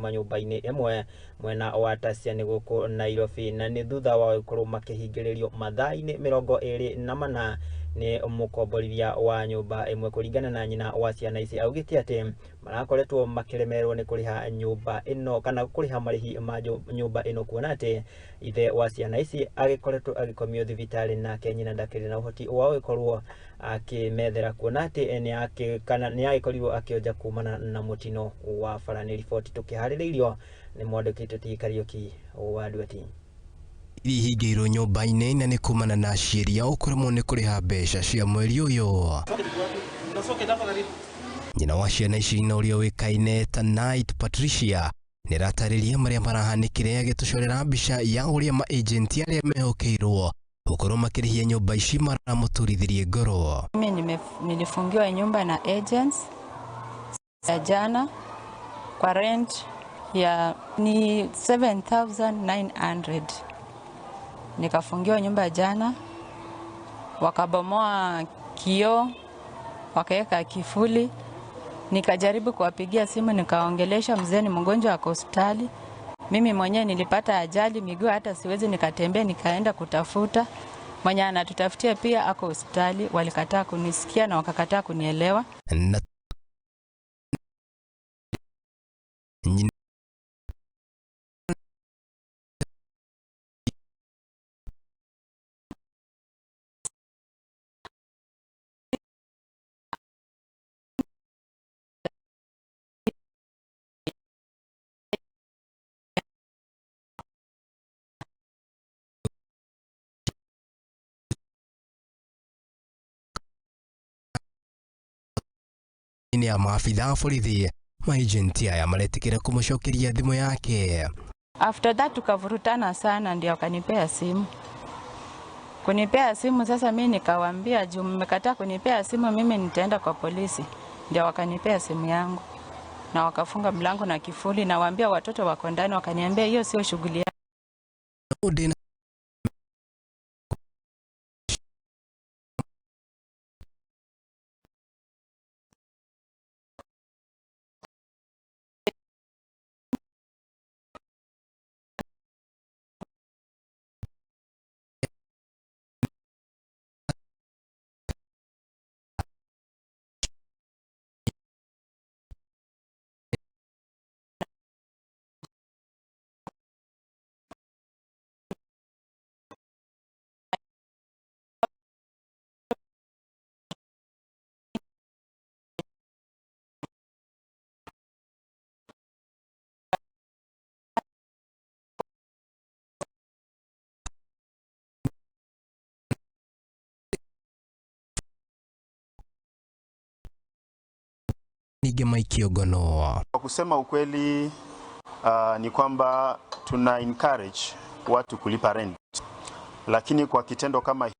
Nyũmba-inĩ ĩmwe mwena wa Tasia gũkũ Nairobi, na nĩ thutha wa gũkorwo makĩhingĩrĩrio mathaa-inĩ 24 nĩ mũkomborithia wa nyũmba ĩmwe. Kũringana na nyina wa ciana ici, augĩte atĩ marakoretwo makĩremererwo nĩ kũrĩha nyũmba ĩno kana kũrĩha marĩhi ma nyũmba ĩno, kuona atĩ ithe wa ciana ici agĩkoretwo agĩkomio thibitarĩ, nake nyina ndakĩrĩ na ũhoti wa gũgĩkorwo akĩmethera, kuona atĩ nĩ agĩkorirwo akĩonja kumana na mũtino wa bara. Nĩ riboti tũkĩharĩrĩirio nĩ mwandĩki T Kariuki wa Nduati. Ihingĩirwo nyũmba-inĩ na nĩ kumana na ciĩria ũkũremwo nĩ kũrĩha mbeca cia mweri ũyũ. Nyina wa ciana ici na ũrĩa ũĩkaine ta Night Patricia nĩaratarĩria marĩa marahanĩkire, agĩtũcorera mbica ya ũrĩa maejenti arĩa mehokeirwo gũkorwo makĩrĩhia nyũmba ici maramũturithirie ngoro. Mimi nilifungiwa nyumba na agents ya jana kwa rent ya ni 7900. Nikafungiwa nyumba jana, wakabomoa kioo, wakaweka kifuli. Nikajaribu kuwapigia simu, nikaongelesha mzee ni mgonjwa ako hospitali. Mimi mwenyewe nilipata ajali miguu, hata siwezi nikatembea, nikaenda kutafuta mwenye anatutafutia pia ako hospitali. Walikataa kunisikia na wakakataa kunielewa. Na ya maabitha a borithi, maejenti aya maretikira kumucokeria thimu yake. After that tukavurutana sana, ndio akanipea simu. Kunipea simu sasa, mimi nikawaambia juu mmekataa kunipea simu, mimi nitaenda kwa polisi. Ndio wakanipea simu yangu na wakafunga mlango na kifuli, na waambia watoto wako ndani, wakaniambia hiyo sio shughuli. Nige Mike Ogono. Kwa kusema ukweli, ni kwamba tuna encourage watu kulipa rent, lakini kwa kitendo kama